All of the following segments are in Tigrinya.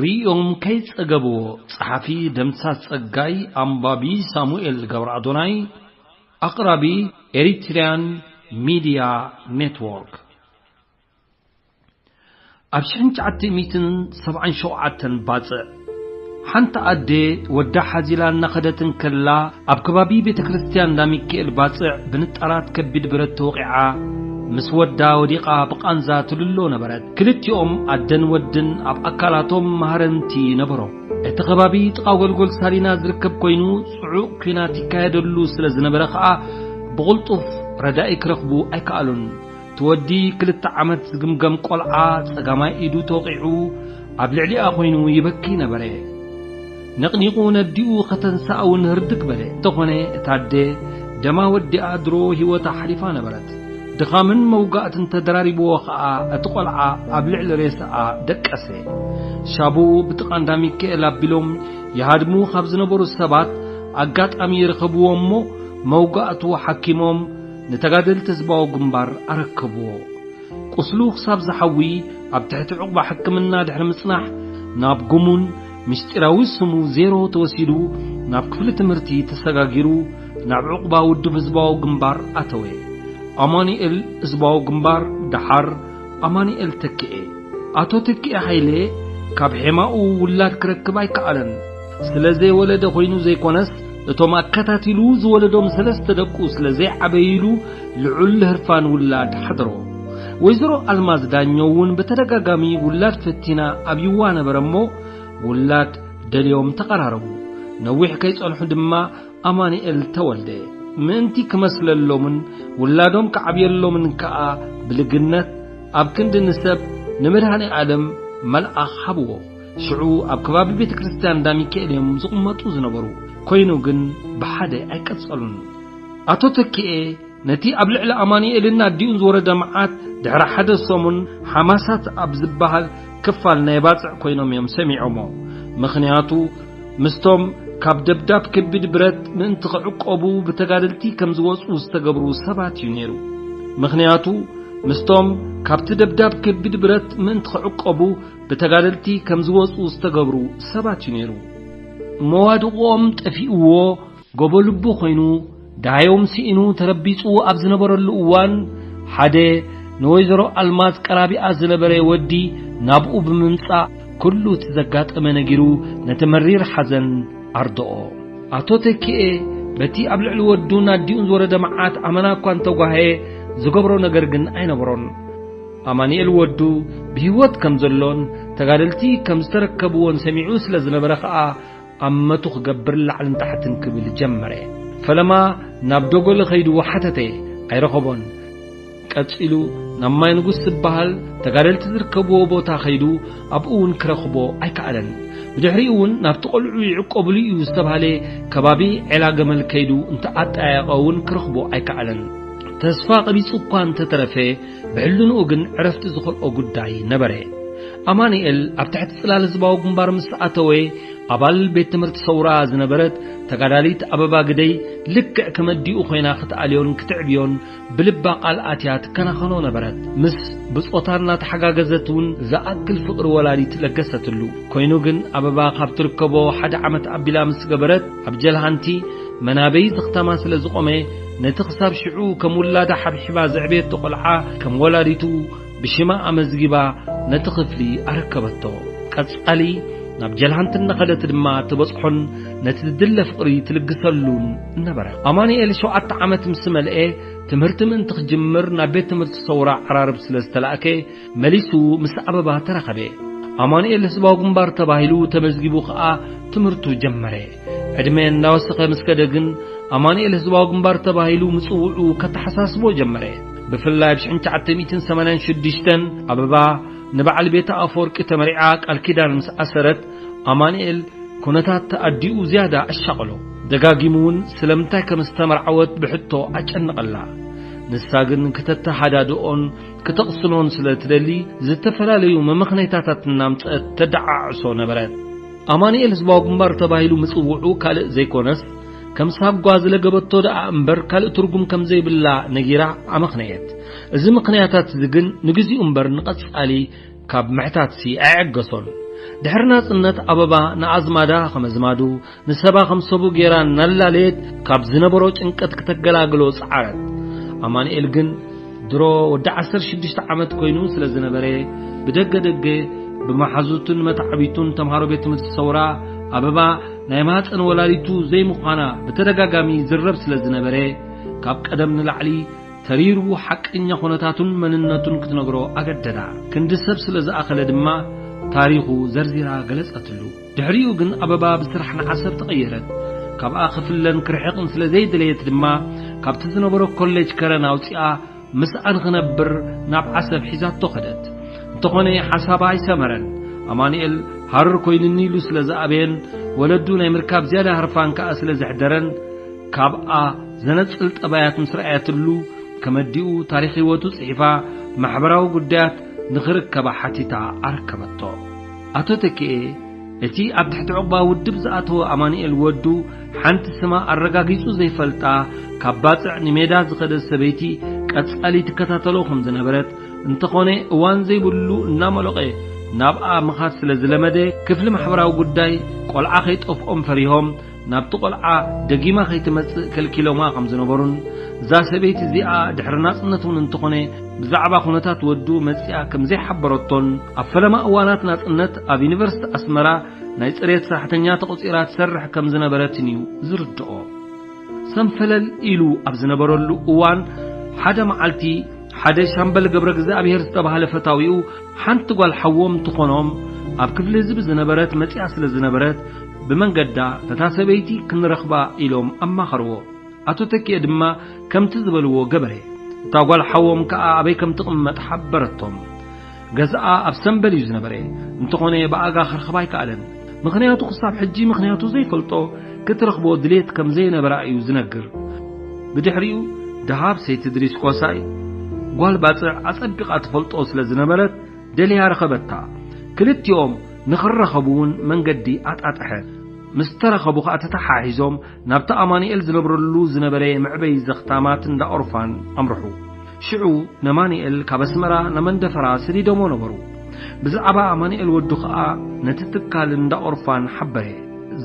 ሪኦም ከይጸገብዎ። ጸሓፊ ደምሳስ ጸጋይ፣ ኣንባቢ ሳሙኤል ገብረኣዶናይ፣ ኣቕራቢ ኤሪትሪያን ሚድያ ኔትወርክ። ኣብ ሽሕን ትሽዓተ ሚእትን ሰብዓን ሸውዓተን ባጽዕ፣ ሓንቲ ኣደ ወዳ ሓዚላ እናኸደት እንከላ፣ ኣብ ከባቢ ቤተ ክርስቲያን እንዳ ሚካኤል ባጽዕ ብንጣራት ከቢድ ብረት ተወቒዓ፣ ምስ ወዳ ወዲቓ ብቓንዛ ትልሎ ነበረት። ክልቲኦም ኣደን ወድን ኣብ ኣካላቶም ማህረምቲ ነበሮም። እቲ ከባቢ ጥቓ ጎልጎል ሳሊና ዝርከብ ኮይኑ፣ ጽዑቕ ኲናት ይካየደሉ ስለ ዝነበረ ኸኣ፣ ብቕልጡፍ ረዳኢ ክረኽቡ ኣይከኣሉን። እቲ ወዲ ክልተ ዓመት ዝግምገም ቆልዓ ጸጋማይ ኢዱ ተወቒዑ ኣብ ልዕሊኣ ኮይኑ ይበኪ ነበረ። ነቕኒቑ ነዲኡ ከተንስኣ እውን ህርድግ በለ። እንተኾነ እታ ኣደ ደማ ወዲኣ ድሮ ህይወታ ሓሊፋ ነበረት። ድኻምን መውጋእትን ተደራሪብዎ ኸኣ እቲ ቆልዓ ኣብ ልዕሊ ሬሳኣ ደቀሰ። ሻቡ ብጥቓ እንዳ ሚካኤል ኣቢሎም ይሃድሙ ካብ ዝነበሩ ሰባት ኣጋጣሚ ረኸብዎ እሞ መውጋእቱ ሓኪሞም ንተጋደልቲ ህዝባዊ ግንባር ኣረከብዎ። ቁስሉ ክሳብ ዝሓዊ ኣብ ትሕቲ ዕቑባ ሕክምና ድሕሪ ምጽናሕ፣ ናብ ጉሙን ምስጢራዊ ስሙ ዜሮ ተወሲዱ፣ ናብ ክፍሊ ትምህርቲ ተሰጋጊሩ፣ ናብ ዕቑባ ውድብ ህዝባዊ ግንባር ኣተወ። ኣማኑኤል ህዝባዊ ግንባር፣ ደሓር ኣማኑኤል ተኪኤ። ኣቶ ተኪኤ ሃይለ ካብ ሔማኡ ውላድ ክረክብ ኣይከኣለን። ስለ ዘይወለደ ኮይኑ ዘይኮነስ፣ እቶም ኣከታቲሉ ዝወለዶም ሰለስተ ደቁ ስለ ዘይዓበይሉ፣ ልዑል ህርፋን ውላድ ሓደሮ። ወይዘሮ ኣልማዝ ዳኘው እውን ብተደጋጋሚ ውላድ ፈቲና ኣብይዋ ነበረ እሞ፣ ውላድ ደልዮም ተቐራረቡ። ነዊሕ ከይጸንሑ ድማ ኣማኑኤል ተወልደ። ምእንቲ ክመስለሎምን ውላዶም ክዓብየሎምን ከኣ ብልግነት ኣብ ክንዲ ንሰብ ንመድኃኔ ዓለም መልኣኽ ሃብዎ። ሽዑ ኣብ ከባቢ ቤተ ክርስቲያን እንዳ ሚካኤል እዮም ዝቕመጡ ዝነበሩ። ኮይኑ ግን ብሓደ ኣይቀጸሉን። ኣቶ ተኪኤ ነቲ ኣብ ልዕሊ ኣማኑኤልን ኣዲኡን ዝወረደ መዓት ድሕሪ ሓደ ሰሙን ሓማሳት ኣብ ዝበሃል ክፋል ናይ ባጽዕ ኮይኖም እዮም ሰሚዖሞ። ምኽንያቱ ምስቶም ካብ ደብዳብ ከቢድ ብረት ምእንቲ ክዕቆቡ ብተጋደልቲ ከም ዝወጹ ዝተገብሩ ሰባት እዩ ነይሩ። ምኽንያቱ ምስቶም ካብቲ ደብዳብ ከቢድ ብረት ምእንቲ ክዕቆቡ ብተጋደልቲ ከም ዝወጹ ዝተገብሩ ሰባት እዩ ነይሩ። መዋድቖም ጠፊእዎ ጎቦ ልቡ ኮይኑ፣ ደሃዮም ስኢኑ ተረቢጹ ኣብ ዝነበረሉ እዋን፣ ሓደ ንወይዘሮ ኣልማዝ ቀራቢኣ ዝነበረ ወዲ ናብኡ ብምምጻእ፣ ኩሉ እቲ ዘጋጠመ ነጊሩ፣ ነቲ መሪር ሓዘን ኣርድኦ። ኣቶ ተኪኤ፣ በቲ ኣብ ልዕሊ ወዱን ኣዲኡን ዝወረደ መዓት ኣመና እኳ እንተጓህየ፣ ዝገብሮ ነገር ግን ኣይነበሮን። ኣማኑኤል ወዱ ብህይወት ከም ዘሎን ተጋደልቲ ከም ዝተረከብዎን ሰሚዑ ስለ ዝነበረ ኸኣ፣ ኣመቱ ክገብር ላዕልን ታሕትን ክብል ጀመረ። ፈለማ ናብ ደጎሊ ኸይዱ ሓተተ፣ ኣይረኸቦን። ቀጺሉ ናብ ማይ ንጉስ ዝበሃል ተጋደልቲ ዝርከብዎ ቦታ ኸይዱ ኣብኡ እውን ክረኽቦ ኣይከኣለን። ብድሕሪኡ እውን ናብቲ ቖልዑ ይዕቆብሉ እዩ ዝተባህለ ከባቢ ዔላ ገመል ከይዱ እንተኣጠያየቐ እውን ክረኽቦ ኣይከኣለን። ተስፋ ቐቢጹ እኳ እንተተረፈ፣ ብሕልንኡ ግን ዕረፍቲ ዝኸልኦ ጉዳይ ነበረ። ኣማኑኤል ኣብ ትሕቲ ጽላል ህዝባዊ ግንባር ምስ ኣተወ፣ ኣባል ቤት ትምህርቲ ሰውራ ዝነበረት ተጋዳሊት ኣበባ ግደይ ልክዕ ከም ኣዲኡ ኮይና ክትኣልዮን ክትዕብዮን ብልባ ቃል ኣትያ ትከናኸኖ ነበረት። ምስ ብጾታ እናተሓጋገዘት እውን ዝኣክል ፍቕሪ ወላዲት ለገሰትሉ። ኮይኑ ግን ኣበባ ካብ ትርከቦ ሓደ ዓመት ኣቢላ ምስ ገበረት፣ ኣብ ጀልሃንቲ መናበዪ ዝኽተማ ስለ ዝቖመ፣ ነቲ ክሳብ ሽዑ ከም ውላዳ ሓብሒባ ዘዕበየቶ ቈልዓ ከም ወላዲቱ ብሽማ ኣመዝጊባ ነቲ ክፍሊ ኣረከበቶ። ቀጻሊ ናብ ጀልሃንቲ እናኸደት ድማ ትበጽሖን ነቲ ዝድለ ፍቕሪ ትልግሰሉን ነበረ። ኣማኑኤል ሸውዓተ ዓመት ምስ መልአ፣ ትምህርቲ ምእንቲ ክጅምር ናብ ቤት ትምህርቲ ሰውራ ዓራርብ ስለ ዝተላእከ፣ መሊሱ ምስ ኣበባ ተራኸበ። ኣማኑኤል ህዝባዊ ግንባር ተባሂሉ ተመዝጊቡ ኸኣ ትምህርቱ ጀመረ። ዕድመ እናወሰኸ ምስ ከደ ግን፣ ኣማኑኤል ህዝባዊ ግንባር ተባሂሉ ምጽውዑ ከተሓሳስቦ ጀመረ። ብፍላይ ኣብ ሽሕን ትሽዓተ ሚእትን ሰማንያን ሽዱሽተን ኣበባ ንበዓል ቤተ ኣፈወርቂ ተመሪዓ ቃል ኪዳን ምስ ኣሰረት፣ ኣማኑኤል ኩነታት ኣዲኡ ዝያዳ ኣሻቐሎ። ደጋጊሙ እውን ስለምንታይ ከም ዝተመርዓወት ብሕቶ ኣጨነቐላ። ንሳ ግን ክተተሃዳድኦን ክተቕስኖን ስለ ትደሊ፣ ዝተፈላለዩ መመኽነይታታት እናምጸት ተደዓዕሶ ነበረት። ኣማኑኤል ህዝባዊ ግንባር ተባሂሉ ምጽውዑ ካልእ ዘይኮነስ፣ ከም ሳጓ ዝለገበቶ ደኣ እምበር ካልእ ትርጉም ከም ዘይብላ ነጊራ ኣመኽነየት። እዚ ምኽንያታት እዚ ግን ንግዚኡ እምበር ንቐጻሊ ካብ ምሕታትሲ ኣየዐገሶን። ድሕሪ ናጽነት ኣበባ ንኣዝማዳ ከም ኣዝማዱ፣ ንሰባ ከም ሰቡ ጌራ እናላለየት ካብ ዝነበሮ ጭንቀት ክተገላግሎ ጸዓረት። ኣማኑኤል ግን ድሮ ወዲ ዓሰርተ ሽዱሽተ ዓመት ኮይኑ ስለ ዝነበረ፣ ብደገ ደገ ብመሓዙቱን መታዕቢቱን ተምሃሮ ቤት ትምህርቲ ሰውራ ኣበባ ናይ ማህፀን ወላዲቱ ዘይምዃና ብተደጋጋሚ ይዝረብ ስለ ዝነበረ፣ ካብ ቀደም ንላዕሊ ተሪሩ ሓቀኛ ኩነታቱን መንነቱን ክትነግሮ ኣገደዳ። ክንዲ ሰብ ስለ ዝኣኸለ ድማ ታሪኹ ዘርዚራ ገለጸትሉ። ድሕሪኡ ግን ኣበባ ብስራሕ ንዓሰብ ተቐየረት። ካብኣ ክፍለን ክርሕቕን ስለ ዘይደለየት ድማ፣ ካብቲ ዝነበሮ ኮሌጅ ከረን ኣውጺኣ ምስኣ ንኽነብር ናብ ዓሰብ ሒዛቶ ኸደት። እንተኾነ ሓሳባ ኣይሰመረን። ኣማኑኤል ሃረር ኮይኑኒ ኢሉ ስለ ዝኣበየን፣ ወለዱ ናይ ምርካብ ዝያዳ ህርፋን ከኣ ስለ ዘሕደረን፣ ካብኣ ዘነጽል ጠባያት ምስ ረኣየትሉ፣ ከመዲኡ ታሪኽ ህይወቱ ጽሒፋ፣ ማሕበራዊ ጉዳያት ንኽርከባ ሓቲታ ኣረከበቶ። ኣቶ ተኪኤ፣ እቲ ኣብ ትሕቲ ዕቑባ ውድብ ዝኣተወ ኣማኑኤል ወዱ፣ ሓንቲ ስማ ኣረጋጊጹ ዘይፈልጣ፣ ካብ ባጽዕ ንሜዳ ዝኸደት ሰበይቲ ቀጻሊ ትከታተሎ ከም ዝነበረት፣ እንተኾነ እዋን ዘይብሉ እናመሎቐ ናብኣ ምኻድ ስለ ዝለመደ፣ ክፍሊ ማሕበራዊ ጉዳይ ቆልዓ ከይጠፍኦም ፈሪሆም፣ ናብቲ ቆልዓ ደጊማ ከይትመጽእ ከልኪሎማ ከም ዝነበሩን፣ እዛ ሰበይቲ እዚኣ ድሕሪ ናጽነት እውን እንተኾነ ብዛዕባ ኩነታት ወዱ መጺኣ ከም ዘይሓበረቶን፣ ኣብ ፈለማ እዋናት ናጽነት ኣብ ዩኒቨርሲቲ ኣስመራ ናይ ጽሬት ሰራሕተኛ ተቖጺራ ትሰርሕ ከም ዝነበረትን እዩ ዝርድኦ። ሰንፈለል ኢሉ ኣብ ዝነበረሉ እዋን፣ ሓደ መዓልቲ ሓደ ሻምበል ገብረ እግዚኣብሔር ዝተባህለ ፈታዊኡ፣ ሓንቲ ጓል ሓዎም ትኾኖም ኣብ ክፍሊ ህዝቢ ዝነበረት መጺኣ ስለ ዝነበረት፣ ብመንገዳ ነታ ሰበይቲ ክንረኽባ ኢሎም ኣማኸርዎ። ኣቶ ተኪኤ ድማ ከምቲ ዝበልዎ ገበረ። እታ ጓል ሓዎም ከኣ ኣበይ ከም ትቕመጥ ሓበረቶም። ገዛኣ ኣብ ሰምበል እዩ ዝነበረ። እንተኾነ ብኣጋ ክረኽባ ኣይከኣለን። ምኽንያቱ ክሳብ ሕጂ ምኽንያቱ ዘይፈልጦ፣ ክትረኽቦ ድሌት ከም ዘይነበራ እዩ ዝነግር። ብድሕሪኡ ደሃብ ሰይቲ ድሪስ ኮሳይ ጓል ባጽዕ ኣጸቢቓ ትፈልጦ ስለ ዝነበረት፣ ደልያ ረኸበታ። ክልቲኦም ንኽራኸቡ እውን መንገዲ ኣጣጥሐ። ምስ ተራኸቡ ኸኣ ተተሓሒዞም ናብቲ ኣማኑኤል ዝነብረሉ ዝነበረ መዕበዪ ዘኽታማት እንዳ ኦርፋን ኣምርሑ። ሽዑ ነማኑኤል ካብ ኣስመራ ንመንደፈራ ሰዲዶሞ ነበሩ። ብዛዕባ ኣማኑኤል ወዱ ኸኣ ነቲ ትካል እንዳ ኦርፋን ሓበረ።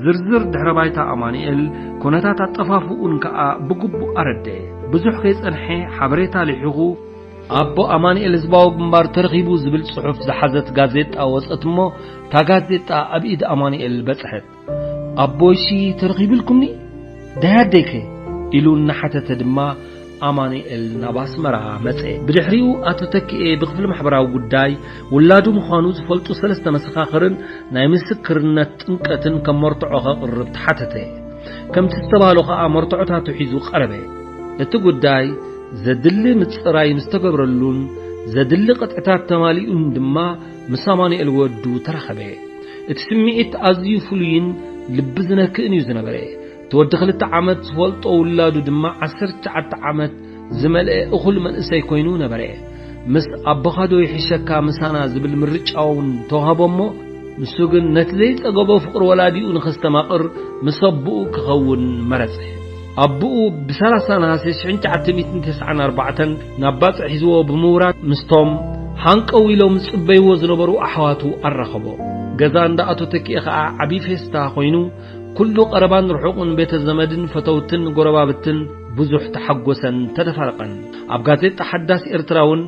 ዝርዝር ድሕረ ባይታ ኣማኑኤል፣ ኩነታት ኣጠፋፍኡን ከኣ ብግቡእ ኣረድአ። ብዙሕ ከይጸንሐ ሓበሬታ ልሒኹ፣ ኣቦ ኣማኑኤል ህዝባዊ ግንባር ተረኺቡ ዝብል ጽሑፍ ዝሓዘት ጋዜጣ ወጸት እሞ፣ እታ ጋዜጣ ኣብ ኢድ ኣማኑኤል በጽሐት። ኣቦይሲ ተረኺቡ ኢልኩምኒ? ደሃደይከ? ኢሉ እናሓተተ ድማ ኣማኑኤል ናብ ኣስመራ መጸ። ብድሕሪኡ ኣቶ ተኪኤ ብክፍሊ ማሕበራዊ ጉዳይ ውላዱ ምዃኑ ዝፈልጡ ሰለስተ መሰኻኽርን ናይ ምስክርነት ጥምቀትን ከም መርትዖ ከቕርብ ተሓተተ። ከምቲ ዝተባህሎ ኸኣ መርትዖታቱ ሒዙ ቀረበ። እቲ ጉዳይ ዘድሊ ምጽራይ ምስ ተገብረሉን ዘድሊ ቅጥዕታት ተማሊኡን ድማ ምስ ኣማኑኤል ወዱ ተራኸበ። እቲ ስምዒት ኣዝዩ ፍሉይን ልቢ ዝነክእን እዩ ዝነበረ። እቲ ወዲ ክልተ ዓመት ዝፈልጦ ውላዱ ድማ ዓሰርተ ትሽዓተ ዓመት ዝመልአ እኹል መንእሰይ ኮይኑ ነበረ። ምስ ኣቦኻዶ ይሕሸካ ምሳና ዝብል ምርጫ እውን ተዋህቦ እሞ፣ ንሱ ግን ነቲ ዘይጸገቦ ፍቕሪ ወላዲኡ ንኸስተማቕር ምስ ኣቦኡ ክኸውን መረጸ። ኣቦኡ ብሰላሳ ነሃሰ ሽሕን ትሽዓተ ሚእትን ተስዓን ኣርባዕተን ናብ ባጽዕ ሒዝዎ ብምውራድ ምስቶም ሃንቀው ኢሎም ዝጽበይዎ ዝነበሩ ኣሕዋቱ ኣራኸቦ። ገዛ እንዳ ኣቶ ተኪኤ ኸኣ ዓቢ ፌስታ ኮይኑ፣ ኩሉ ቀረባን ርሑቕን ቤተ ዘመድን ፈተውትን ጎረባብትን ብዙሕ ተሓጎሰን ተደፋረቐን። ኣብ ጋዜጣ ሓዳስ ኤርትራ እውን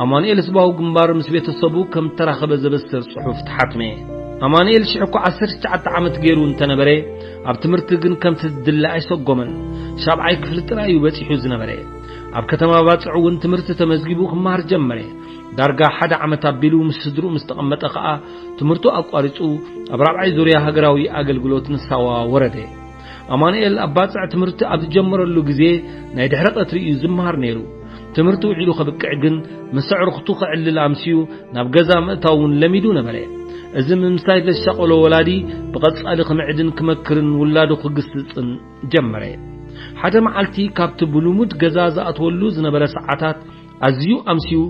ኣማኑኤል ህዝባዊ ግንባር ምስ ቤተሰቡ ከም ተራኸበ ዘበስር ጽሑፍ ተሓትመ። ኣማኑኤል ሽሕ እኳ ዓሰርተ ትሽዓተ ዓመት ገይሩ እንተነበረ፣ ኣብ ትምህርቲ ግን ከምቲ ዝድለ ኣይሰጎመን። ሻብዓይ ክፍሊ ጥራይ እዩ በጺሑ ዝነበረ። ኣብ ከተማ ባጽዕ እውን ትምህርቲ ተመዝጊቡ ክመሃር ጀመረ። ዳርጋ ሓደ ዓመት ኣቢሉ ምስ ስድርኡ ምስ ተቐመጠ ኸኣ፣ ትምህርቱ ኣቋሪጹ ኣብ ራብዓይ ዙርያ ሃገራዊ ኣገልግሎት ንሳዋ ወረደ። ኣማኑኤል ኣብ ባጽዕ ትምህርቲ ኣብ ዝጀመረሉ ግዜ ናይ ድሕሪ ቀትሪ እዩ ዝመሃር ነይሩ። ትምህርቲ ውዒሉ ከብቅዕ ግን ምስ ኣዕሩኽቱ ከዕልል ኣምስዩ ናብ ገዛ ምእታውን ለሚዱ ነበረ። እዚ ምምሳይ ዘሻቐሎ ወላዲ ብቐጻሊ ክምዕድን ክመክርን ውላዱ ክግስጽን ጀመረ። ሓደ መዓልቲ ካብቲ ብልሙድ ገዛ ዝኣትወሉ ዝነበረ ሰዓታት ኣዝዩ ኣምስዩ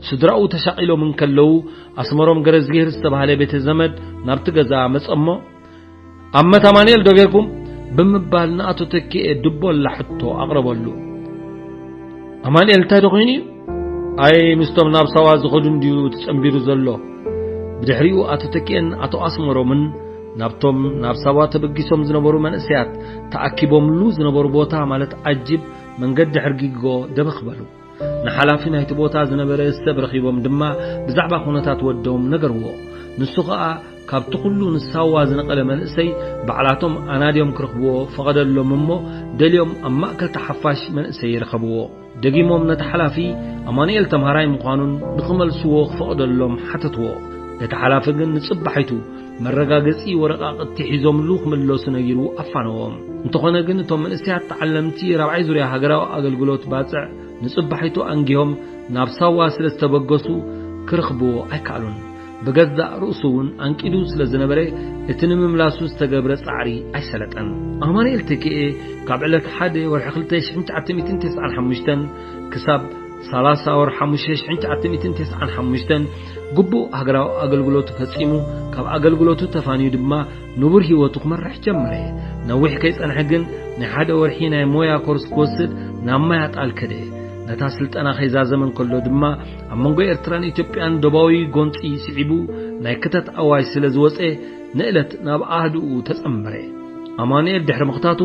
ስድራኡ ተሻቒሎም እንከለዉ፣ ኣስመሮም ገረዝጊሄር ዝተባህለ ቤተ ዘመድ ናብቲ ገዛ መጸ እሞ፣ "ኣብ መት ኣማኑኤል ዶ ጌርኩም? ብምባል ንኣቶ ተኪኤ ድቦላ ሕቶ ኣቕረበሉ። ኣማኑኤል እንታይ ዶ ኮይኑ እዩ? ኣይ ምስቶም ናብ ሳዋ ዝኸዱ እንድዩ ተጸንቢሩ ዘሎ። ብድሕሪኡ ኣቶ ተኪኤን ኣቶ ኣስመሮምን ናብቶም ናብ ሳዋ ተበጊሶም ዝነበሩ መንእሰያት ተኣኪቦምሉ ዝነበሩ ቦታ ማለት ኣጅብ መንገዲ ሕርጊጎ ደበኽ በሉ። ንሓላፊ ናይቲ ቦታ ዝነበረ ሰብ ረኺቦም ድማ ብዛዕባ ኩነታት ወዶም ነገርዎ። ንሱ ኸኣ ካብቲ ኩሉ ንሳዋ ዝነቐለ መንእሰይ ባዕላቶም ኣናድዮም ክረኽብዎ ፈቐደሎም እሞ ደልዮም ኣብ ማእከል ተሓፋሽ መንእሰይ ረኸብዎ። ደጊሞም ነቲ ሓላፊ ኣማኑኤል ተምሃራይ ምዃኑን ንኽመልስዎ ክፈቕደሎም ሓተትዎ። እቲ ሓላፊ ግን ንጽባሒቱ መረጋገጺ ወረቓቕቲ ሒዞምሉ ክምለሱ ነጊሩ ኣፋነዎም። እንተኾነ ግን እቶም መንእሰያት ተዓለምቲ ራብዓይ ዙርያ ሃገራዊ ኣገልግሎት ባጽዕ ንጽባሒቱ ኣንጊሆም ናብ ሳዋ ስለ ዝተበገሱ ክረኽብዎ ኣይከኣሉን። ብገዛእ ርእሱ እውን ኣንቂዱ ስለ ዝነበረ እቲ ንምምላሱ ዝተገብረ ጻዕሪ ኣይሰለጠን። ኣማኑኤል ተኪኤ ካብ ዕለት ሓደ ወርሒ ክልተ ሽሕን ትሽዓተ ሚእትን ተስዓን ሓሙሽተን ክሳብ ሰላሳ ወርሒ ሓሙሽተ ሽሕን ትሽዓተ ሚእትን ተስዓን ሓሙሽተን ግቡእ ሃገራዊ ኣገልግሎቱ ፈጺሙ፣ ካብ ኣገልግሎቱ ተፋንዩ ድማ ንቡር ህይወቱ ክመርሕ ጀመረ። ነዊሕ ከይጸንሐ ግን ናይ ሓደ ወርሒ ናይ ሞያ ኮርስ ክወስድ ናብ ማይ ኣጣል ከደ። ነታ ስልጠና ከይዛዘመ እንከሎ ድማ ኣብ መንጎ ኤርትራን ኢትዮጵያን ዶባዊ ጎንጺ ስዒቡ ናይ ክተት ኣዋጅ ስለ ዝወጸ ንእለት ናብ ኣህድኡ ተጸንበረ። ኣማኑኤል ድሕሪ ምኽታቱ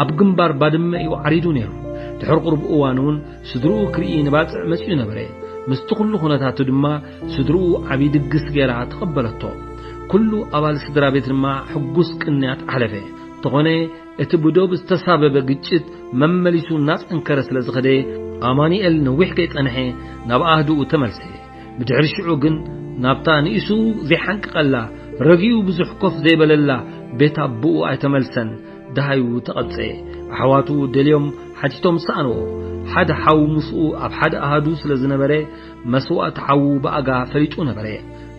ኣብ ግንባር ባድመ እዩ ዓሪዱ ነይሩ። ድሕሪ ቁሩብ እዋን እውን ስድርኡ ክርኢ ንባጽዕ መጺኡ ነበረ። ምስቲ ኩሉ ኩነታቱ ድማ ስድርኡ ዓቢ ድግስ ገይራ ተቐበለቶ። ኩሉ ኣባል ስድራ ቤት ድማ ሕጉስ ቅንያት ኣሕለፈ። እንተኾነ እቲ ብዶብ ዝተሳበበ ግጭት መመሊሱ እናጸንከረ ስለ ዝኸደ ኣማኑኤል ነዊሕ ከይጸንሐ ናብ ኣህድኡ ተመልሰ። ብድሕሪ ሽዑ ግን ናብታ ንኢሱ ዘይሓንቅቐላ ረጊኡ ብዙሕ ኮፍ ዘይበለላ ቤት ኣቦኡ ኣይተመልሰን። ደሃዩ ተቐብጸ። ኣሕዋቱ ደልዮም ሓቲቶም ሰኣንዎ። ሓደ ሓው ምስኡ ኣብ ሓደ ኣሃዱ ስለ ዝነበረ መስዋእቲ ሓዉ ብኣጋ ፈሊጡ ነበረ።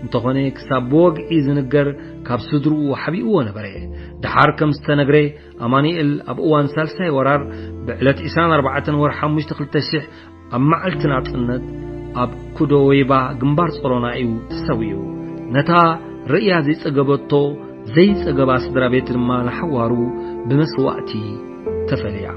እንተኾነ ክሳብ ብወግዒ ዝንገር ካብ ስድርኡ ሓቢእዎ ነበረ። ደሓር ከም ዝተነግረ ኣማኑኤል ኣብ እዋን ሳልሳይ ወራር ብዕለት ዕስራን ኣርባዕተን ወርሒ ሓሙሽተ ክልተ ሽሕ ኣብ መዓልቲ ናጽነት ኣብ ኩዶ ወይባ ግንባር ጾሮና እዩ ተሰዊኡ። ነታ ርእያ ዘይጸገበቶ ዘይጸገባ ስድራ ቤት ድማ ንሓዋሩ ብመስዋእቲ ተፈልያ።